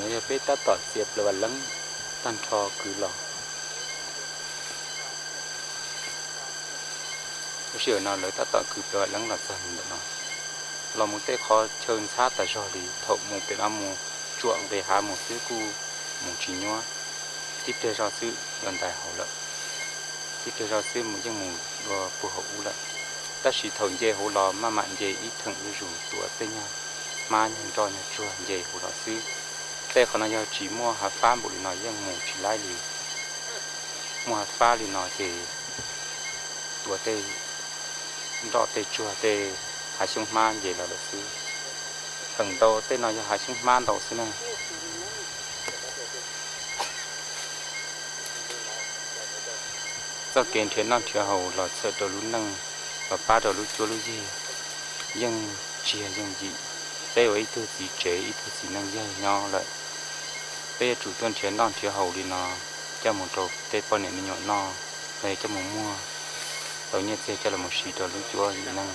No yog peb tab tom txiav plaws vam leeb tag nrho kwv los. Lub sij hawm no lawv tab tom kwv plaws vam leeb los txog ntawm no. Los mus tej qhov chaw ntxhab tas zog li, thaum mus pem no mus tsuam nqis hav mus xwb kuj mus tsis nyuaj. Tib pliag zog xwb yuav ntais hauv lawm, tib pliag zog xwb mus yeej mus dua puag hauv ub lawm. Tab sis thaum nce hauv los maj mam nce ib theem zuj zus, tuav tej nyuag hmab nyuag nroj nyuag tsuag nce hauv los xwb. Tej qhov no yog tsis muaj hav fab npaum li no yeej mus tsis laib li. Muaj hav fab li no ces tuav tej nroj tej tsuag tej hav xyoob hmab nce los lawm xwb. Feem ntau tej no yog hav xyoob hmab ntau xwb na. Txoj kev nrhiav noj nrhiav haus los txhawm rau lub neej, los pab rau lub cuab lub yig yeej tsis yog yooj yim. Peb ua ib tug txiv tsev ib tug txiv neej yawg nyob lawm, peb yuav tsum tuaj nrhiav noj nrhiav haus li no coj mus rau tej poj niam me nyuam noj, los yog coj mus muag tau nyiaj txiag coj los mus siv rau lub cuab yig neej.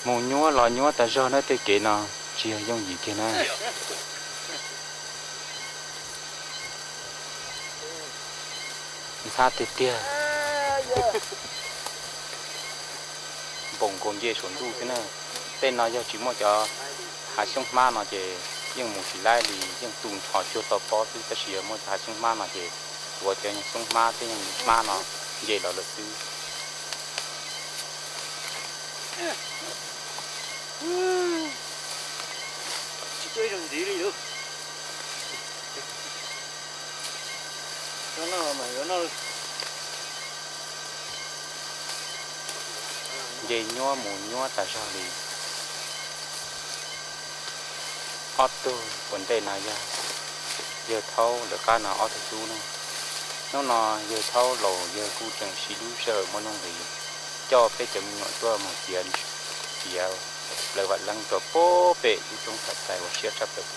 Mus nyuaj los nyuaj tas zog na, tej kev no tsis yog yooj yim kiag na. Ntxhab tiag tiag. Npaum nkaus nce saum ntuj xwb na. Tej no yog tsis muaj cov hav xyoob hmab no ces yeej mus tsis laib li, yeej tu nrho cuag to pob xwb, tab sis yog muaj cov hav xyoob hmab no ces tuav cov nyuag xyoob hmab tej nyuag hmab no nce los lawm xwb. Nce nyuaj mus nyuaj tas zog li. Ob tug ua ntej no yog yawg Thaub, lawv qab no ob tug tub na. Hnub no yawg Thaub laus yawg kuj tseem siv lub sij hawm muaj nuj nqis coj peb cov me nyuam tuaj mus txiav, txiav plaws vam leeb rau pem lub roob Xav Xais uas siab tshaj plaws.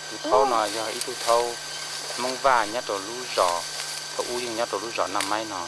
Tus thaub no yog ib tug thaub Hmoob Vaj nyob rau lub zos, thaum ub yeej nyob rau lub zos Naj Maib no.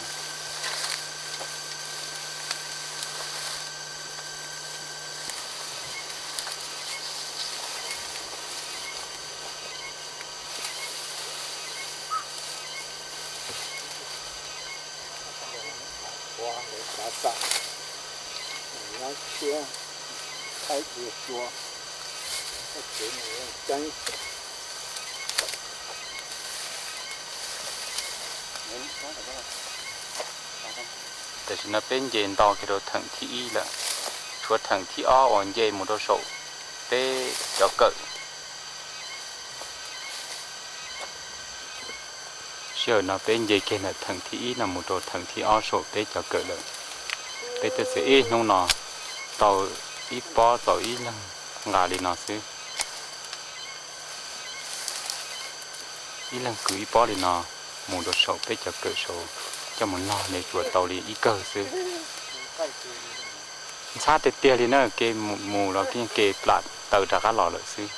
Tam sim no peb nce nto kiag rau theem thib ib lawm, tshuav theem thib ob uas nce mus rau saum peb cov kawm. Sij hawm no peb nce kiag ntawm theem thib ib no mus rau theem thib ob saum peb cov kawm lawm. Peb tuaj txiav ib hnub no tau ib pob tau ib leeg nqa li no xwb. Ib leeg kwv ib pob li no mus rau saum peb cov kawm saud coj mus nog li tsuas tau li ib kawg xwb. Ntxhab tiag tiag li na, kev mus los yeej kev plam taw rov qab los lawm xwb.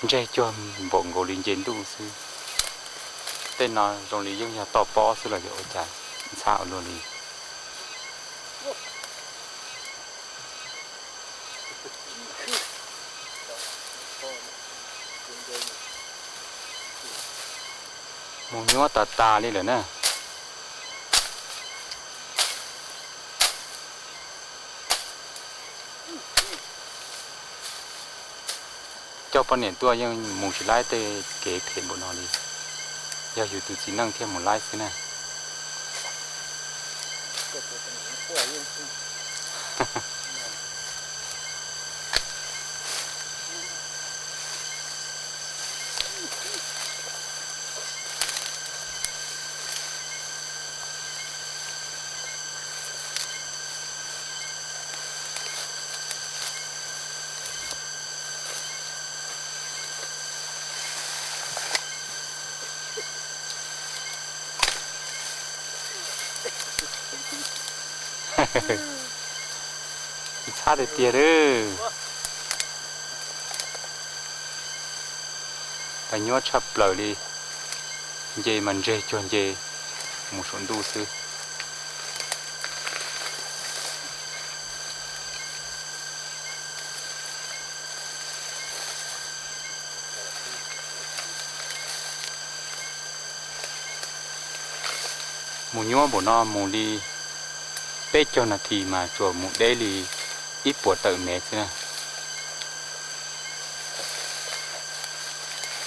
Ntseg cuag npaum nkaus li nce ntuj xwb. Tej no zoo li yeej yog toj pob xwb los yog ua cas ntxhab ua luaj li. Mus nyuaj tas tas li lawm na. Coj poj niam tuaj yeej mus tsis laib tej kev phem npaum no li. Yog yus tus txiv neej thiaj mus laib xwb na. Ntxhab Qab tiag tiag lawm. Paj nyuab tshaj plaws li. Nce mas ntseg cuag nce mus saum ntuj xwb. Mus nyuaj npaum no mus li peb caug nas this mas tsuas mus deb li ib puas tawm mev xwb na.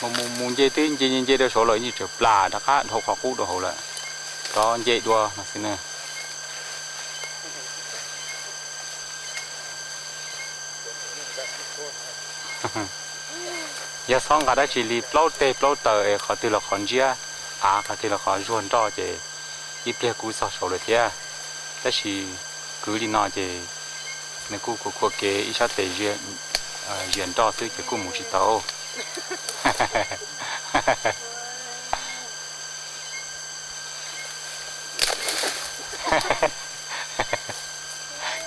Mus mus mus nce twb nce nce nce rau saud lawm yeej tseem plam rov qab dhau qhov qub rau hauv lawm, rov nce dua no xwb na. Yog txhob nqa dab tsi li plaub teg plaub taw es qhov twg los qhov ntsiab av, qhov twg los qhov zuag nroj ces ib pliag kuj txog saud lawm thiab. Tab sis kwv li no ces nws kuj khuam khuam kev ib sab tes zias nroj xwb ces kuj mus tsis tau.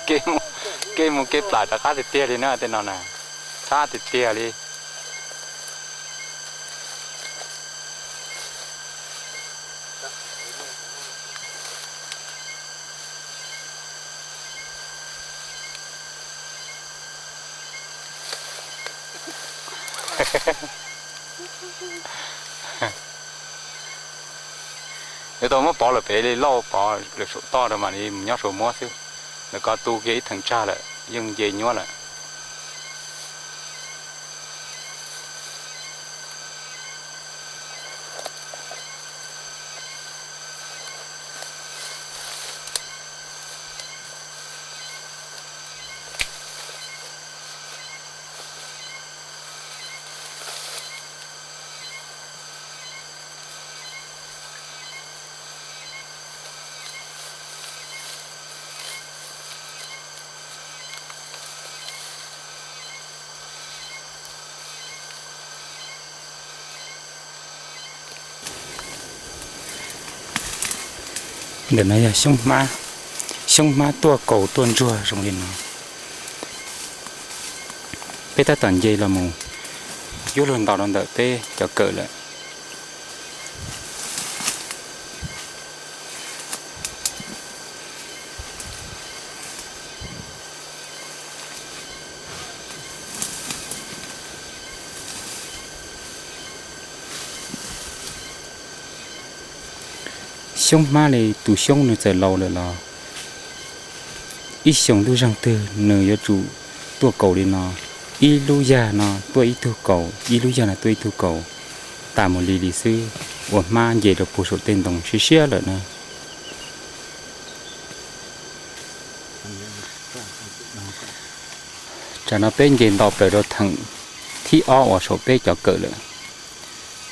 Kev mus kev plam rov qab tiag tiag li na, tej no na, txhab tiag tiag li. Yuav tau muab pov lawm pem li lauj, pov lawm saum toj rau mam li mus nyob saum muab xwb. Lawv ko tu kiag ib theem tsag lawm yeej nce nyuaj lawm. Ntawm no yog xyoob hmab, xyoob hmab tuaj kaus tuaj ntsuag zoo li no. Peb tab tom nce los mus yuav luag ntaus rau ntawm peb cov kawm lawm. Xyoob hmab li tus xyoob nws txawm laus lawm los ib xyoos ntuj zeeg twg nws yuav tsum tuaj kaus li no, ib lub yag no tuaj ib tug kaus, ib lub yag no tuaj ib tug kaus, tas mus li li xwb, ua hmab nce rau puag saum tej ntoo siab siab lawm na. Tsam no peb nce nto plaws rau theem thib ob uas saum peb cov kawm lawm.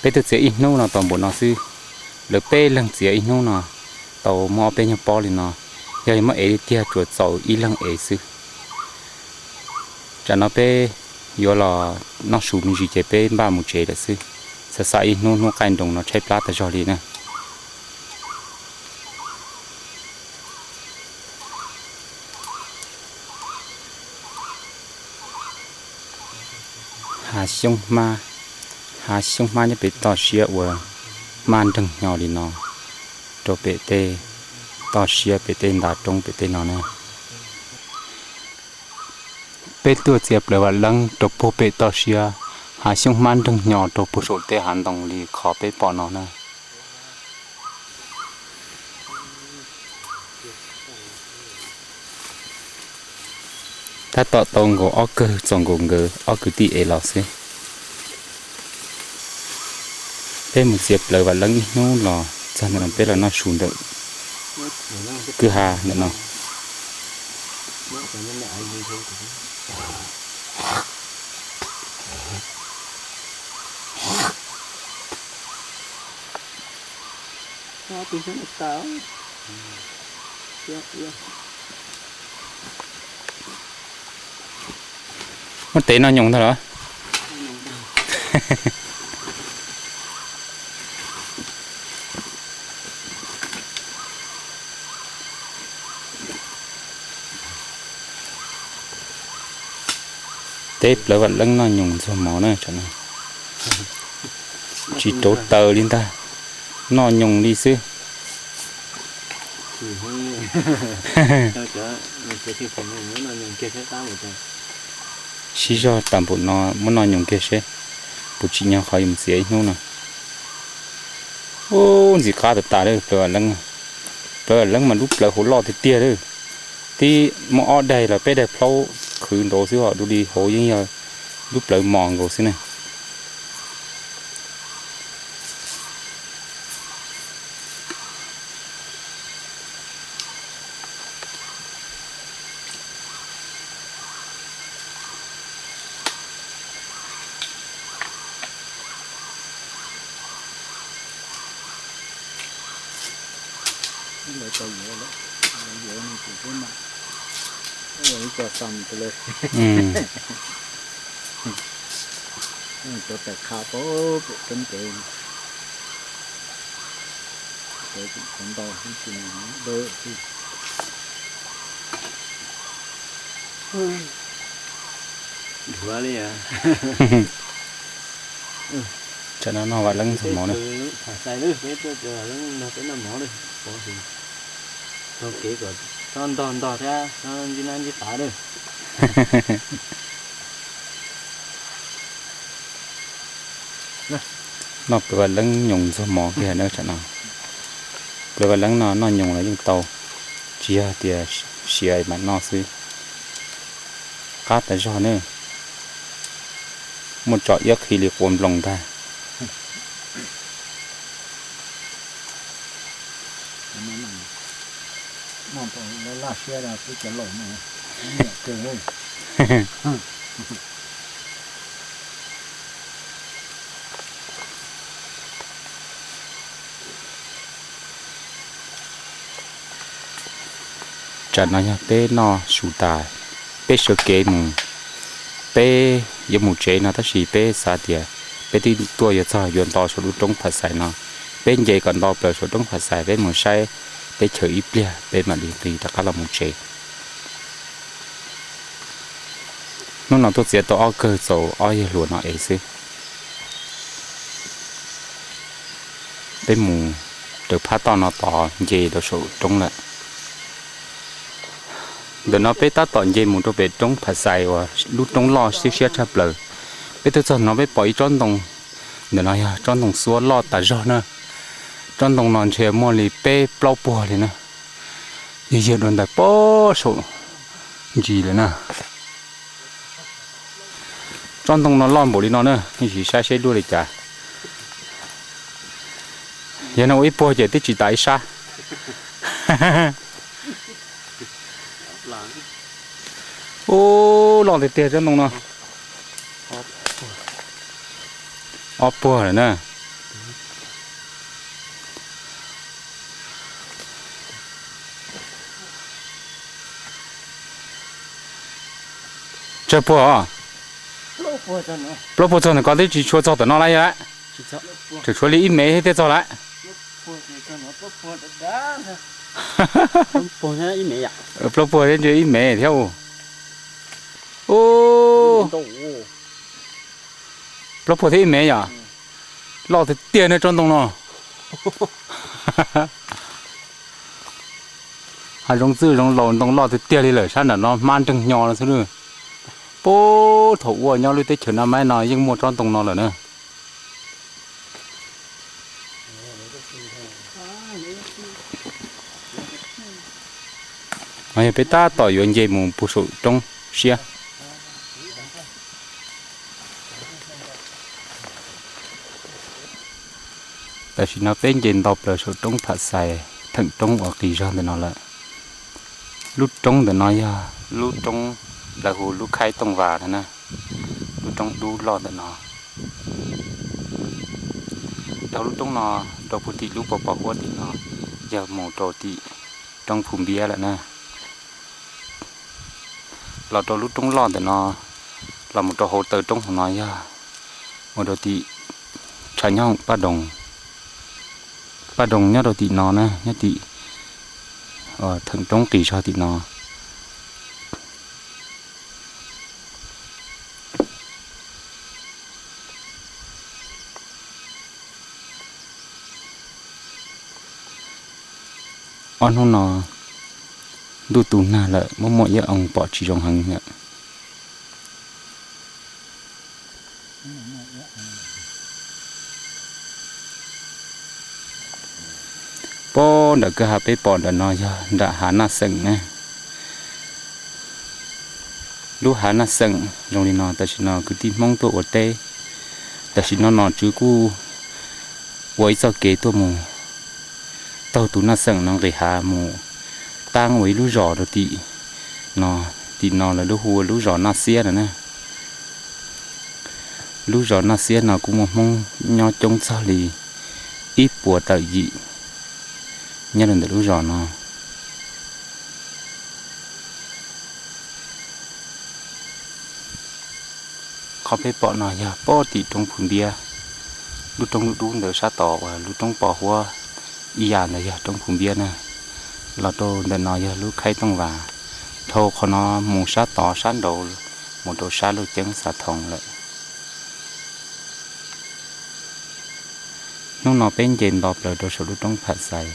Peb twb txiav ib hnub no tau npaum no xwb, lawv peb leeg txiav ib hnub no tau muaj ob peb nyuag pob li no, yog muab ev tiag tsuas txaus ib leeg ev xwb. Tsam no peb yuav los noj su me ntsis ces peb npaj mus tsev lawm xwb. Xav xav ib hnub hnub qaij nroos no tshaib plab tag zog li na. Hav xyoob hmab, hav xyoob hmab nyob pem toj siab uas hmab nreeg hnyo li no, rau pem tej toj siab pem tej nta roob pem tej no na. Peb tuaj txiav plaws vam leeb rau puag pem toj siab, hav xyoob hmab nreeg hnyo rau puag saum tej hav ntoo li qhov peb pom no na. Tab tom tau nkaus ob kawg txaus nkaus nkawd ob kwv tij ev los xwb. Peb mus txiav plaws vam leeb ib hnub los txog ntawm no peb los noj su ntawm kwj ha ntawm no. Muab tev noj nyoos ntag los? Teb plawv vam leeb noj nyoos ntxuag mov na tsam no. Tsis rauv taws li ntag, noj nyoos li xwb. Sib zog tas npaum no muab noj nyoos kiag seb puas tsim nyog qhov yuav mus txiav ib hnub no. Ub, ntxim qab tas tas lawm plawv vam leeb. Plawv vam leeb mas lub plawv hauv loj tiag tiag lawm. Tib muaj ob daig los peb daig plaub qhwv nraud xwb os, dua li hauv yeej yog lub plawv mos nkaus xwb ne. Cov tais qha pem roob kev, cov ntau, duav li. Tsam no noj vam leeb ntxuag mov na. Peb tuaj, peb noj mov na, pov hwm taug kev kom tsob ntog ntog thiab tsob ntsib nab ntsib qav na. Noj plawv vam leeb nyoos ntxuag mov kiag na tsam no. Plawv vam leeb no noj nyoos los yeej tau, tsis yog tias siav mam noj xwb. Qab tas zog na, muaj tso iab qhi li quav nploos ntag. Tsam no yog peb noj su tas, peb sawv kev mus, peb yuav mus tsev no tab sis peb xav tias peb twb tuaj yuav txog yuav nto saum lub roob Pham Xais no, peb nce kom nto plaws saum roob Pham Xais peb mus saib teb chaws ib pliag peb mam li nqis rov qab los mus tsev. Hnub no tuaj txiav tau ob kawg txaus ob yawg hluas no ev xwb. Peb mus raws phab toj no tod nce rau saum roob lawm. Ntawm no peb tab tom nce mus rau pem roob Pham Xais uas lub roob loj siab siab tshaj plaws. Peb tuaj txog no peb pom ib tsob ntoo, ntawm no yog tsob ntoo xuab loj tas zog na. Tsob ntoo no ntshe muaj li peb plaub puag li na, yog yog dua ntawm pob saum ntsis lawm na. Tsob ntoo no loj npaum li no na, yeej tsis saib seb luaj li cas. Yog no ua ib puag ces twb tsis tas ib sab. Ub, loj tiag tiag tsob ntoo no. Ob puag lawm na. Tsawg puag os? Plaub puag txog ntawm ko twb tsis tshua txog tom no lawm yog lawm. Tseem tshuav li ib mev thiaj txog lawm. Plaub puag thiab ib mev thiab. Ub, plaub puag thiab ib mev yom. Loj tiag tiag na tsob ntoo no. Hav zoov txwj zoov laus, ntoo loj tiag tiag li lawm, sab nram no hmab nreeg hnyo no xwb. Puag thaum ua nyob lub teb chaws Naj Maib no yeej muaj tsob ntoo no lawm na. No yog peb tab tom yuav nce mus puag saum roob siab. Tam sim no peb nce nto plaws saum roob Pham Xais, theem roob uas qis zog ntawm no lawm. Lub roob ntawm no yog lub roob lawv hu lub Khaib Tooj Vas no na, lub roob dub loj ntawm no. Dhau lub roob no rau puag tim lub pos pos huab tim no yog mus rau tim roob Phu Npiab lawm na. Los rau lub roob loj ntawm no, los mus rau hauv taw roob hauv no yog mus rau tim tshav nyob Paj Doos. Paj Doos nyob rau tim no na, nyob tim theem roob qis zog tim no. Ob hnub no ntuj tu nag lawm, muaj muaj iab oo pom tsis zoo heev lawm. Pob nram kwj ha peb pom nram no yog nram hav Naj Xeem na. Lub hav Naj Xeem zoo li no, tam sim no kwv tij Hmoob tuaj ua teb. Tam sim no nom tswv kuj ua ib txoj kev tuaj mus taug tus Naj Xeem no nqis hav mus taab ua ib lub zos rau tim no. Tim no lawv lub hu ua lub zos Naj Xiab no na. Lub zos Naj Xiab no kuj muaj Hmoob nyob coob txog li ib puas tawm yim nyob rau ntawm lub zos no. Qhov peb pom no yog pob tim roob Phu Npiab, lub roob lub dub ntawd sab tod uas lub roob pos huab ib yam ntawd yog roob Phu Npiab na. Los rau ntawm no yog lub khaib tooj vas, dhau qhov no mus sab tod sab nraud mus rau sab Luj Ceeb Xav Thoos lawm. Hnub no peb nce nto plaws rau saum lub roob Pham Xais,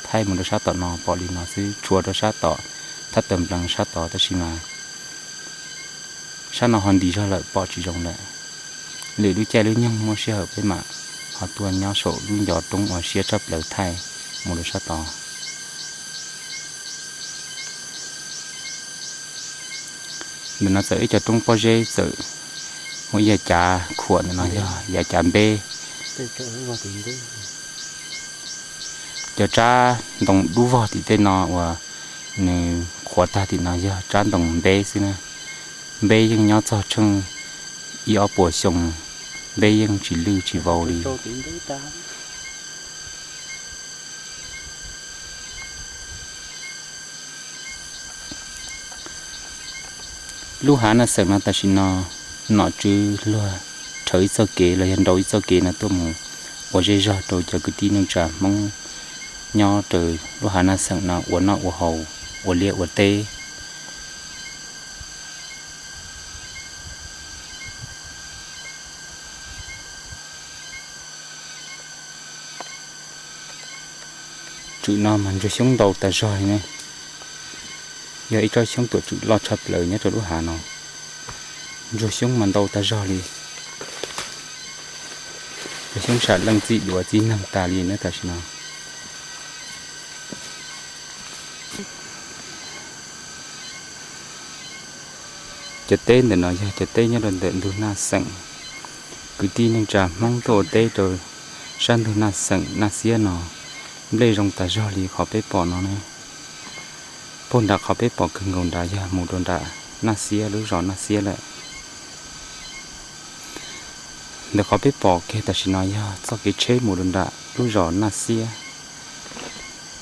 thaij mus rau sab tom no pom li no xwb, tshuav rau sab tom Thab Taws Nplees sab tod tab sis mas sab no ho ntis zog lawm pom tsis zoo lawm. Lwm lub caij lub nyoog muaj sij hawm peb mam ho tuaj nyob saum lub ncov roob uas siab tshaj plaws thaij mus rau sab tod. Ntawm no txawm ib co roob pob zeb txawm muaj ib yav cav khuam, ntawm no yog yav cav npeb. Cov tsab ntoo dub vog tim tej no uas nws qhuav tag tim no yog tsab ntoo npeb xwb na. Npeb yeej nyob txog tsheej ib ob puas xyoo, npeb yeej tsis lwj tsis vau li. Lub hav Naj Xeem no tam sim no nom tswv luag rhawv ib txoj kev los yog nrau ib txoj kev no tuaj mus ua zej zog rau cov kwv tij neej tsa Hmoob nyob raws lub hav Naj Xeem no ua noj ua haus, ua liaj ua teb. Tswm no mas ntsuag xyoob ntau tas zog li ne. Yog ib tsob xyoob tuam tswm loj tshaj plaws nyob rau lub hav no. Ntsuag xyoob mas ntau tas zog li. Ntsuag xyoob sam leej txij duav txij neeg tas li na tam sim no. Cov teb ntawm no yog cov teb nyob rau ntawm ntug Naj Xeem. Kwv tij neej tsa Hmoob tuaj ua teb rau sab ntug Naj Xeem Naj Xiab no, nplej zoo tas zog li qhov peb pom no na. Puag nram qhov peb pom kawg nkaus nrad yog mus rau nram Naj Xiab, lub zos Naj Xiab lawm. Ntawm qhov peb pom kiag tam sim no yog txoj kev tsheb mus rau nram lub zos Naj Xiab.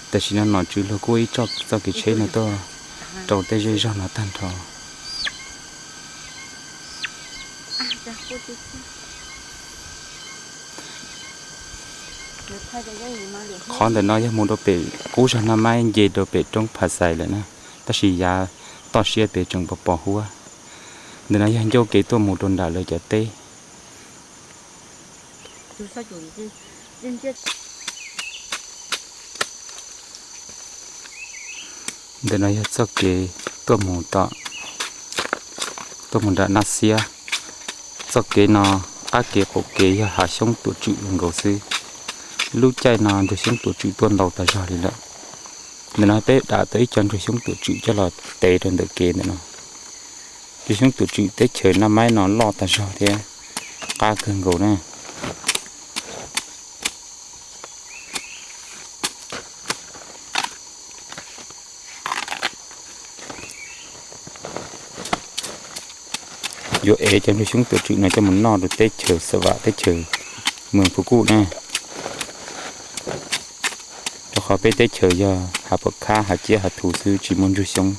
Tam sim no nom tswv luag kuj ib txoj kev tsheb no tuaj rau tej zej zog no tag nrho. Qhov ntawm no yog mus rau pem qub zog Naj Maib nce rau pem roob Pha Xais lawm na, tab sis yav toj siab pem tseem pos pos huab. Ntawm no yog ncauj kev tuaj mus rau nram lawv cov teb. Ntawm no yog txoj kev tuaj mus tom, tuaj mus nram Naj Xiab. Txoj kev no qab kev qaum kev yog hav xyoob tuam tswm nkaus xwb. Lub caij no ntsuag xyoob tuam tswm tuaj ntau tas zog li lawm. Ntawm no peb dam tau ib co ntsuag xyoob tuam tswm coj los tev rau ntawm kev ntawm no. Ntsuag xyoob tuam tswm teb chaws Naj Maib no loj tas zog thiab qab kawg nkaus na. Yuav ev cov ntsuag xyoob tuam tswm no coj mus noj rau teb chaws Xa Vam, teb chaws Mws Phu Kuj na. Rau qhov peb teb chaws yog hav pam khab, hav ciab hav thu xwb, tsis muaj ntsuag xyoob.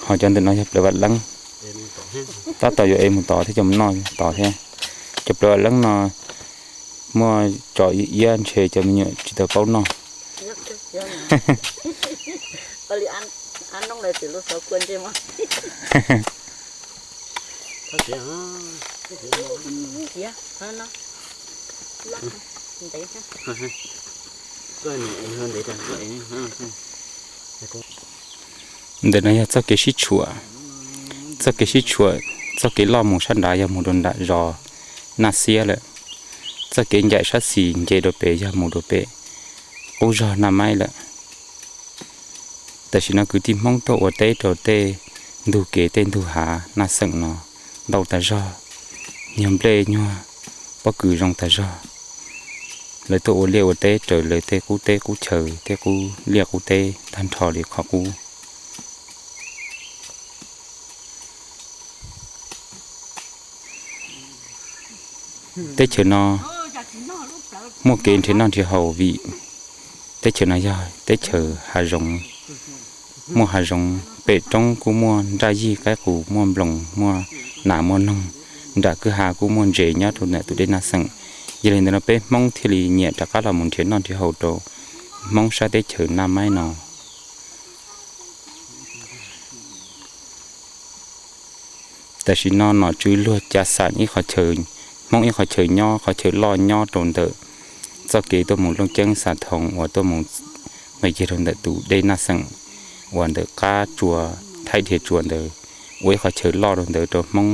Ho cov ntawm no yog plawv vam leeb, tab tom yuav ev mus tod thiab coj mus noj tod thiab. Cov plawv vam leeb no muaj tso iab ntshe cov me nyuam tsis tau paub noj. Ntawm no yog txoj kev sib tshuam, txoj kev sib tshuam, txoj kev loj mus sab nrad yog mus rau nram zos Naj Xiab lawm. Txoj kev ncaim sab xis nce rau pem yog mus rau pem qub zog Naj Maib lawm. Tam sim no kwv tij Hmoob tuaj ua teb rau tej ntug kev tej ntug hav Naj Xeem no ntau tas zog, nyuag nplej nyuag pob kws zoo tas zog. Lawv tuaj ua liaj ua teb raws lawv tej qub teb qub chaw, tej qub liaj qub teb tag nrho li qhov qub. Teb chaws no muaj kev nrhiav noj nrhiav haus vim teb chaws no yog teb chaws hav zoov, muaj hav zoov, pem roob kuj muaj nraj yij qaib qus, muaj nploos, muaj nas muaj noog, nram kwj ha kuj muaj ntses nyob rau ntawm tus dej Naj Xeem. Yog li ntawd no peb Hmoob thiaj li nyiam rov qab los mus nrhiav noj nrhiav haus rau Hmoob sab teb chaws Naj Maib no. Tam sim no nom tswv luag cav xam ib qhov chaw, Hmoob ib qhov chaw nyob, qhov chaw loj nyob rau ntawm txoj kev tuaj mus Looj Ceeb Xas Thoos uas tuaj mus nqis kiag rau ntawm tus dej Naj Xeem uas ntawm qab tsua Thaib Dhia Tsua ntawd, ua ib qhov chaw loj rau ntawd rau Hmoob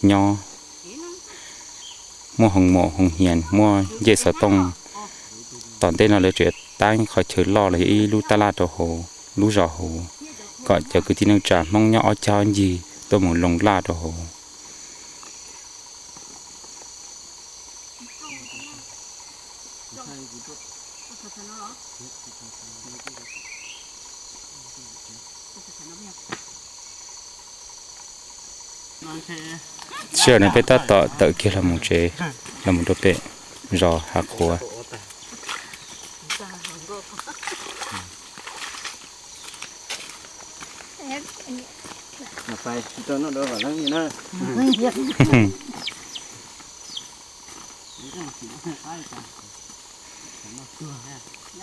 nyob. Muaj hoo mom hoo hias, muaj ncej xov tooj. Tom ntej no lawv tseem tab qhov chaw loj los yog ib lub tab laj rau hauv lub zos hauv, kom cov kwv tij neej tsa Hmoob nyob ob cag ob ncig tuaj mus loo laj rau hauv. Sij hawm no peb tab tom tawm kiag los mus tsev, los mus rau pem zos Hav Qhuav.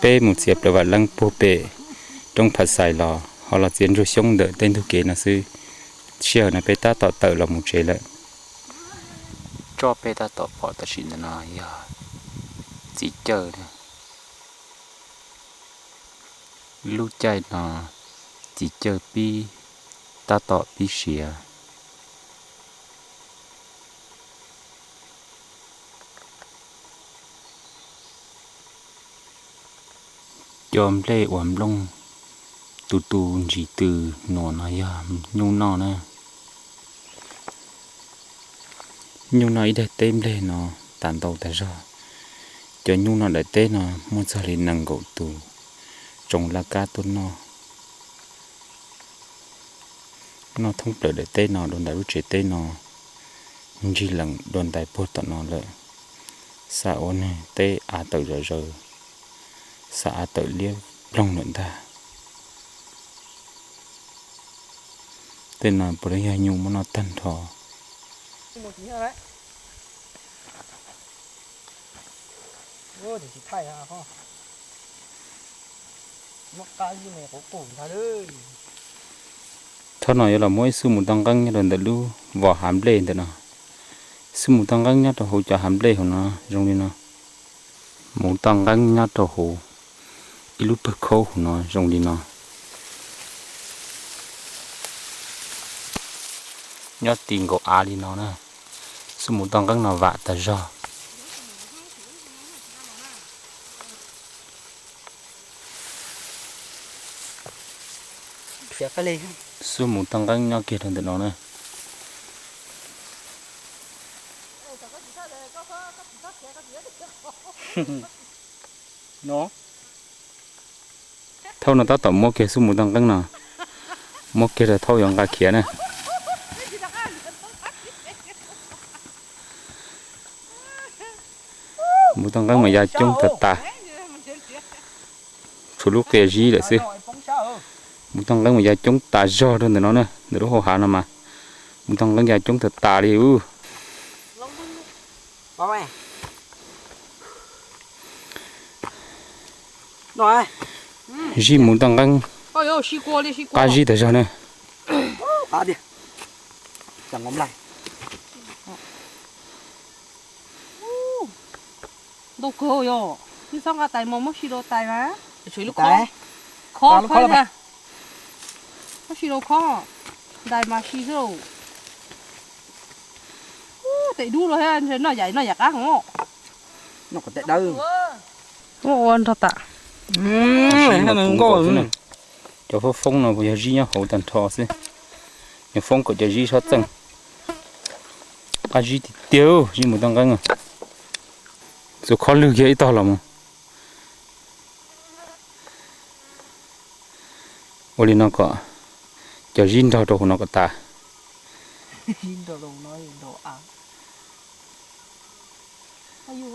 Peb mus txiav plaws Vam Leeb puag pem roob Phav Xais los ho los txiav ntsuag xyoob ntawm tej ntug kev no xwb. Sij hawm no peb tab tom tawm los mus tsev lawm. Tsob peb tab tom pom tam sim ntawm no yog txiv cawj. Lub caij no txiv cawj pib, tab tom pib siav. Cov nplej uas nplooj tu tu ntsis tw nuam no yog nyuj noj na. Nyuj noj ib daim teb nplej no tas ntau tas zog. Cov nyuj noj daim teb no muaj txog li nees nkaum tus tsoom laj kab tuaj noj. Noj thoob plaws daim teb no dua ntais lub tsev teb no, ntsig lees dua ntais puag tom no lawm. Xav ua neeg teb av tawm zom zaws, xav av tawm liab ploog lawm ntag. Tej no puav leej yog nyuj muab noj tag nrho. Thaum no yuav los muab ib xub mus toj nqeeb nyob rau ntawm lub vos hav nplej ntawm no. Xub mus toj nqeeb nyob rau hauv cov hav nplej hauv no zoo li no. Mus toj nqeeb nyob rau hauv ib lub pawg khaub hauv no zoo li no. Nyob ti nkaus av li no na. Xub mus toj nqeeb no vam tas zog. Xub mus toj nqeeb nyob kiag rau ntawm no na. Thaum no tab tom muab kiag xub mus toj nqeeb no, muab kiag rau thaum yuav nqa khiav na. Mus toj nqeeb mas ya coob tag tas, tshuav lub qia zib lawm xwb. Mus toj nqeeb mas ya coob tas zog rau ntawm no na, ntawm lub hau hav no mas mus toj nqeeb ya coob tag tas li ub. Zib mus toj nqeeb, qab zib tas zog na. Ntau kawg yog, nws txhob nqa tais mos muab si rau tais mas. Khob khob, khob si rau khob, ntais mas si xwb. Tes dub rau thiab, noj yam noj yam qab heev. Noj kom tes dawb. Ua nrog tam. Cov foob foob no puas yog zib nyob hauv tag nrho xwb. Nws foob kom cov zib sab txeej. Qab zib tiag tiag, zib mus toj nqeeb. Txus khob lwg kiag ib tog los mus. Ua li no kom cov zib nrog rau hauv no kom tas. Xwm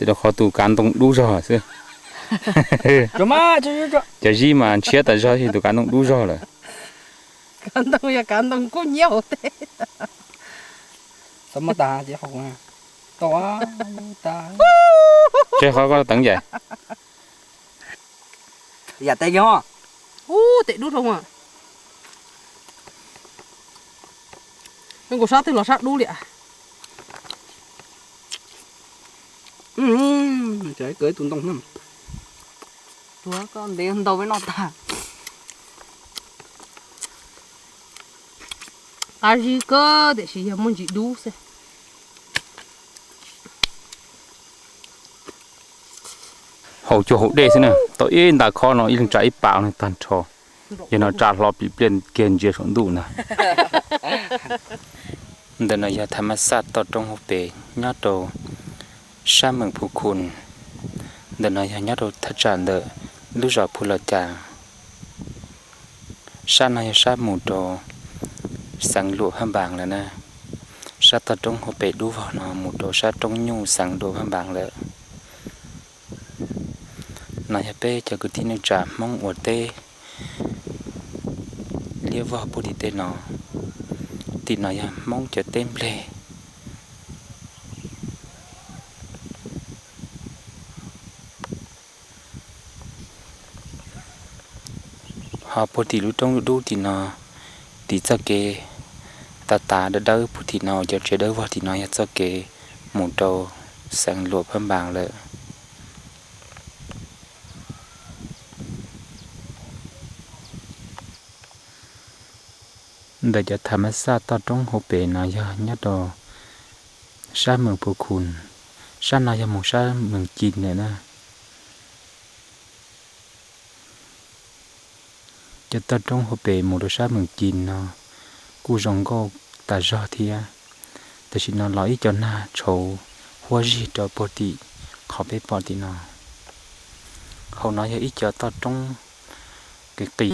rau qhov tus kav ntoo dub zog xwb. Cov zib mas ntshiab tas zog, tus kav ntoo dub zog lawm. Kav ntoo yog kav ntoo kub nyiab hauv teb. Tseg qhov koj teev yam. Yam tes kiag. Ub, tes dub dhau. Nkaus sab twg los sab dub li. Tus ntoo tuag koj ntev ntau peb noj tag. Qab zib kawg tiam sis yog muaj ntsis dub xwb. Haus cuag haus dej xwb na, tau ib nta khob no ib leeg tsa ib pas no tag nrho. Yog no tsa hlo plim pliaj kiag ntsia saum ntuj ntag. Ntawm no yog tham mas xaj toj roob hauv pes nyob rau sab Meem Phu Khun. Ntawm no yog nyob rau thaj tsam ntawm lub zos Phu Los Cas. Sab no yog sab mus rau xeev Luam Phaj Npaas lawm na. Sab toj roob hauv pes dub vog no mus rau sab roob nyuj xeev Luam Phaj Npaas lawm. No yog peb cov kwv tij neej tsa Hmoob ua teb liab vog puag tim tej no. Tim no yog Hmoob cov teb nplej. Ho puag tim lub roob dub dub tim no, tim txoj kev tav tav dawb dawb puag tim no, cov tsev dawb vog tim no yog txoj kev mus rau xeev Luam Phaj Npaas lawm. Ntawm cov tham mas xaj toj roob hauv pes no yog nyob rau sab Meem Phu Khun, sab no yog mus sab Meem Cin lawm na. Cov toj roob hauv pes mus rau sab Meem Cin no kuj zoo nkauj tas zog thiab. Tam sim no los ib co nag tshauv huab zig rau puag tim qhov peb pom tim no. Hauv no yog ib co toj roob qis qis